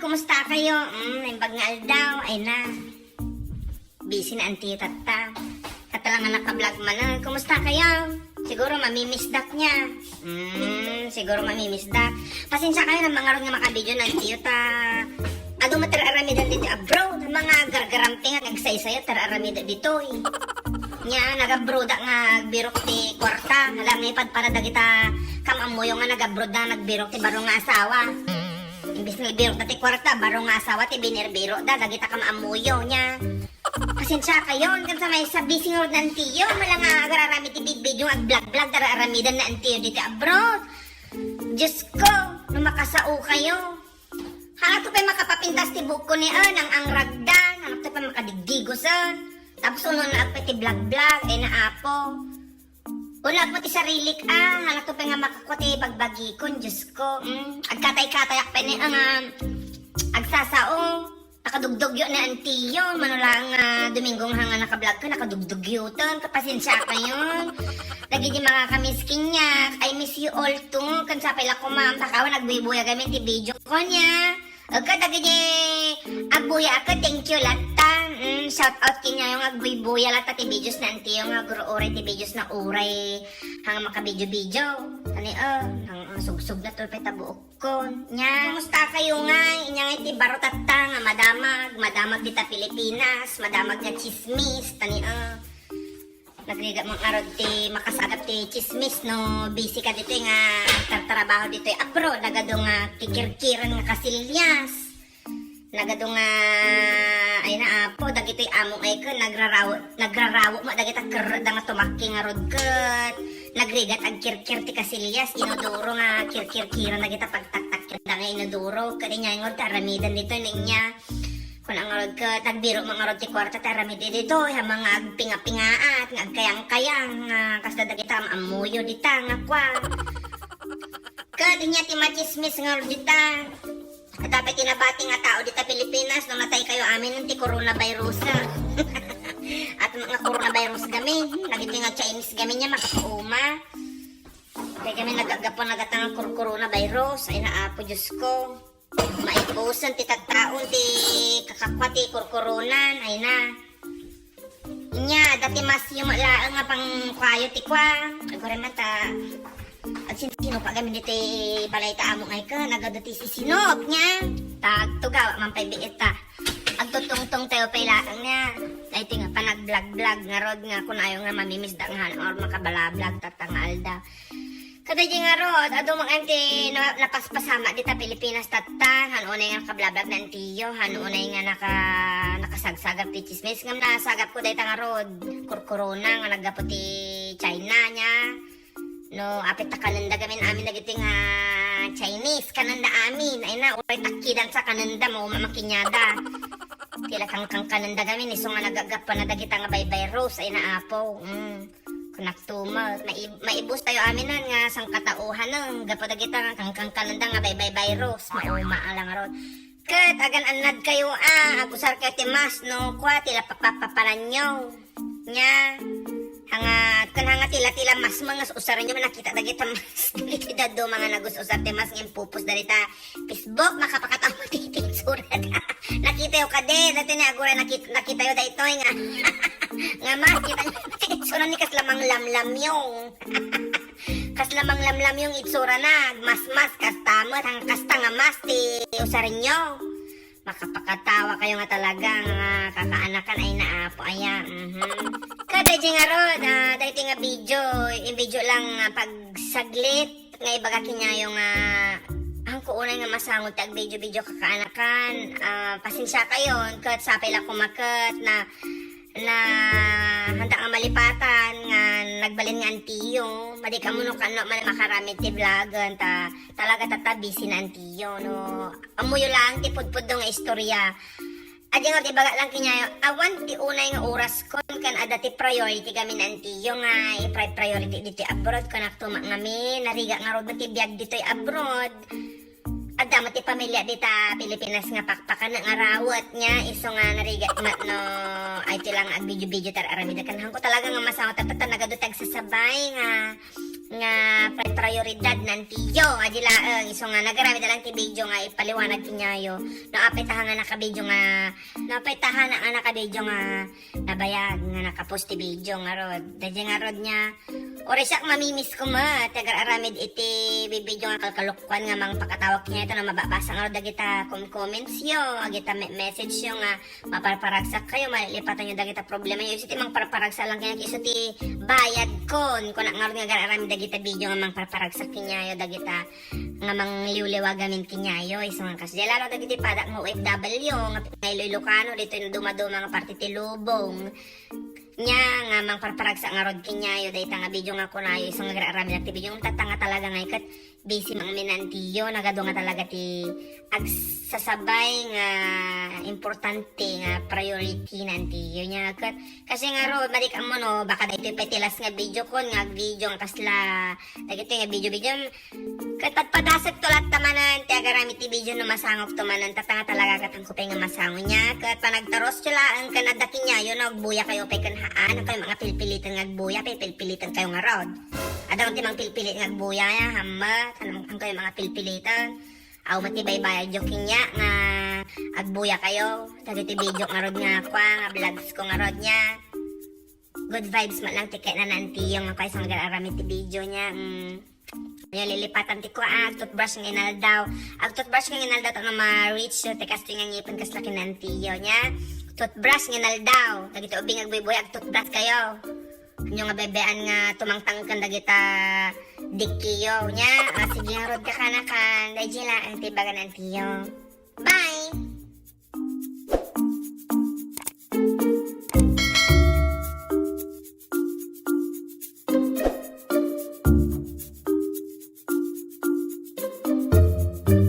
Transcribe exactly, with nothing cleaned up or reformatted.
Kumusta kayo? Mm, naimbag nga aldaw. Ay na. Busy na antiyo tatta. Kata lang nga naka-vlog man, ah. Kumusta kayo? Siguro mamimissdak niya. Mm, siguro mamimissdak. Pasensya kayo na mangarod nga maka-video na antiyo ta. Adu met ti ar-aramiden ditoy abroad. Mga gargaramping nga agsaysayat ti ar-aramiden ditoy. Nya, nag-abroad nga agbirok ti kuarta. Hala, nga ipadpada dagita kam-ammoyo nga nag-abroad na nagbirok ti baro nga asawa. Imbes nga ibirok da ti kuarta, baro nga asawa ti binirbirok da, dagita kam-ammoyo nya. Pasensya kayo, kan sa may sa busy nga rod na antiyo, mala nga agar-aramid ti bidbidyo nga agblagblog, dara aramidan na antiyo diti abroad. Diyos ko, no makasao kayo. Hala to pay makapapintas ti buko ni, ah, nang angragdan, hala to pay makadigdigosan. Tapos uno na agpay ti blagblog, ay na apo. Ulag mo ti sarilik, ah. Hala to pay nga makakwa ti bagbagikon, Diyos ko. Mm. Agkatay-katayak pay ni, ah, nga agsasao. Nakadugdugyo ni antiyo. Mano lang nga Domingo nga nga nakablog ka, nakadugdugyo ton. Kapasensya kayon. Dagiti mga kamiskin niya, I miss you all too. Kan sapay la ko, ma'am, takawan, nagbuybuya gamin ti video ko niya. Agka dagiti agbuybuya, agka thank you latta. Mm, shout out kenyayo nga agbuybuya latta ti videos na antiyo nga agur-uray ti videos na uray hang makavideo-video. Ani, ah, hang, ah, sugsog na to pay ta buok kon. Nya, kumusta kayo nga? Inya nga iti baro tatta nga madamag, madamag dita Pilipinas, madamag nga chismis, tani, ah. Nagrigat mo ngarud ti makasagap ti chismis no busy ka ditoy nga tartarabaho ditoy abroad, nagadu nga kikirkiran nga kasilyas. Nagadu nga, ay na apo, dagitoy among ay ken nagrarawo, nagrarawo mo dagita kerreda nga tumakki ngarud ket nagrigat agkirkir ti kasilyas, inuduro nga kirkirkiran dagita pagtaktakki da nga inuduro, ket inya ngarud ti aramidan ditoy na inya. Kun ngarud ket nagbiro man ngarud ti kuarta ti aramid ditoy, ha mga agpingapingaat, nga agkayangkayang, nga kasla dagita am-ammoyo dita, nga kua. Ket inya ti machismis ngarud dita. Adda pay ti nabati nga tao dita Pilipinas, no natay kayo amin ti coronavirus. At mga coronavirus gamin, dagiti nga Chinese gamin nya makapauma. Kaya kami nagagapan na gata nga kor-, coronavirus, ay na apo, Diyos ko. Maipusan ti tattaon ti kakakwa ti korkoronan, ay na. Inya, adda ti masyo met laeng nga pangkuayo ti kua. Agure man ta, agsinsinup gamin ditoy balay ta among ay ka, nagadu ti sisinop nya. Tagtugaw, man pay biit ta. Agtutungtong tayo pay laeng nya. Ay, ti nga, panagblagblog, nga rod nga, kunayo nga mamimisda nga han, or makabalablag, tatta nga alda. Kadaydi ngarud, adu man ti na-, napaspasama dita Pilipinas tatta, han unay nga nakablablag na antiyo, han unay nga naka-, nakasagsagap ti chismis. Ngem nasagap ko dayta ngarud, korkorona nga naggapu ti China nya. No, apit ta kanenda gamin amin dagiti nga Chinese, kanenda amin. Ay na, uray takkidan sa kanenda, mauma makinyada. Tila kangkang kanenda gamin, isu nga nagagapu na dagita nga bay virus, ay na apo. Mm. Kunak tumet, mai-, maibus tayo aminan nga sangkatauhan, no? Gapu dagita nga kangkangkananda nga baybay virus, mauma a lang rod. Ket agan-annad kayo a, agusar kayo ti mask, no? Kua, tila papapaparanyo. Nya, hanga, ken hanga tila-tila mask man nga usaranyo, nakita dagita mask. Dagiti dadduma nga nagus-usar ti mask nga impupos dagita Facebook, makapakatawa ti, ti itsura da. Nakitayo kadi, dati ni Agura, nakit-, nakitayo daytoy nga, nga mask, kita niyo, ti itsura ni kasla manglamlamyong. Kasla manglamlamyong itsura na, masmas, kasta met, hang kasta nga mask ti usaranyo. Makapakatawa kayo nga talaga nga kakaanakan ay naapo aya. Mhm. Kada di nga rod, ah, daytoy nga video, in video lang nga pagsaglit. Nga ibaga kenyayo nga, hangko unay nga masangod ti agvideo-video kakaanakan. Ah, pasensya kayo, ket sapay la kumaket na, na handa nga malipatan nga nagbalin nga antiyo. Madi kamo no kano man makaramid ti vlogen, ta talaga tatta busy na antiyo, no. Ammoyo lang ti pudpudno nga istorya. Adi nga, ibaga lang kenyayo, awan ti unay nga oraskon ken adda ti priority gamin antiyo nga i-pri-, priority ditoy abroad, kunak tumak ngamin, narigat ngarud ti biag ditoy abroad. Adda met ti pamilia dita Pilipinas nga pakpakan nga rawet nya, isu nga narigat met no, ay ti lang agvideo-video tar aramid ken hangko talaga nga masangot tatta nagadu ti agsasabay nga, nga pri-, prioridad na antiyo. Adi laeng, isu nga nagaramid lang ti video nga ipaliwanag kaniayo. No apay ta nga naka-video nga, no apay ta nga naka-video nga nabayag nga naka-post ti video ngarud. Daydiay ngarud nga, uray siak mamimiss koma ti agar-aramid iti video nga kalkalokkuan nga mangpakatawag kaniayo, ta no mababasa ngarud dagita com-, comments yo, dagita me-, message yo nga maparparagsak kayo, malilipatanyo dagita problema yo. Isu ti mangparparagsak lang kaniak, isu ti bayadkon. Kunak ngarud nga agar-aramid dagita video nga mangparparagsak kaniayo, dagita nga mangliwliwa gamin kaniayo. Isu nga kas, di lalo dagiti padak nga O F W nga, nga Iloilocano, ditoy nga dumaduma nga parte ti lubong. Nia nga mangparparagsak ngarud kaniayo, dayta nga video nga kunayo, isu nga agar-aramid ti video, tatta nga talaga nga iket, busy man ngamin antiyo, nagadu nga talaga ti agsasabay nga importante nga priority na antiyo. Nia ket, kasi ngarud, madi ka ammo no, baka daytoy pay ti last nga video kon nga video nga kasla, dagitoy nga video-video, ket padpadasek to latta manen ti agar-aramid ti video no masangok to manen, tatta nga talaga ket angko pay nga masango nia, ket panagtarus yo laeng ken adda kaniayo no agbuya kayo pay ken haan, angkayo nga pilpiliten nga agbuya, pay pilpiliten kayo ngarud. Adda ti mangpilpilit nga agbuya, ya, hammet, ano, angkayo nga pilpiliten. Aw, mati baybayag yo kania nga agbuya kayo. Dagiti video ngarud nga kua, nga vlogs ko ngarud nia. Good vibes man lang ti kayatna antiyo nga kaysa nga agar-aramid ti video nia. Mm. Nia, lilipatan ti kua, ah, toothbrush nga inaldaw. Ag toothbrush nga inaldaw, ta no ma-reach yo ti kastoy nga ngipen kasla ken antiyo nia. Toothbrush nga inaldaw. Dagiti ubing agbuybuy, ag toothbrush kayo. Ania nga bebean nga tumangtang ken dagita dikkiyo nia. Ah, sige, ngarud ka kanakan. Daydiay laeng ti ibaga antiyo. Bye!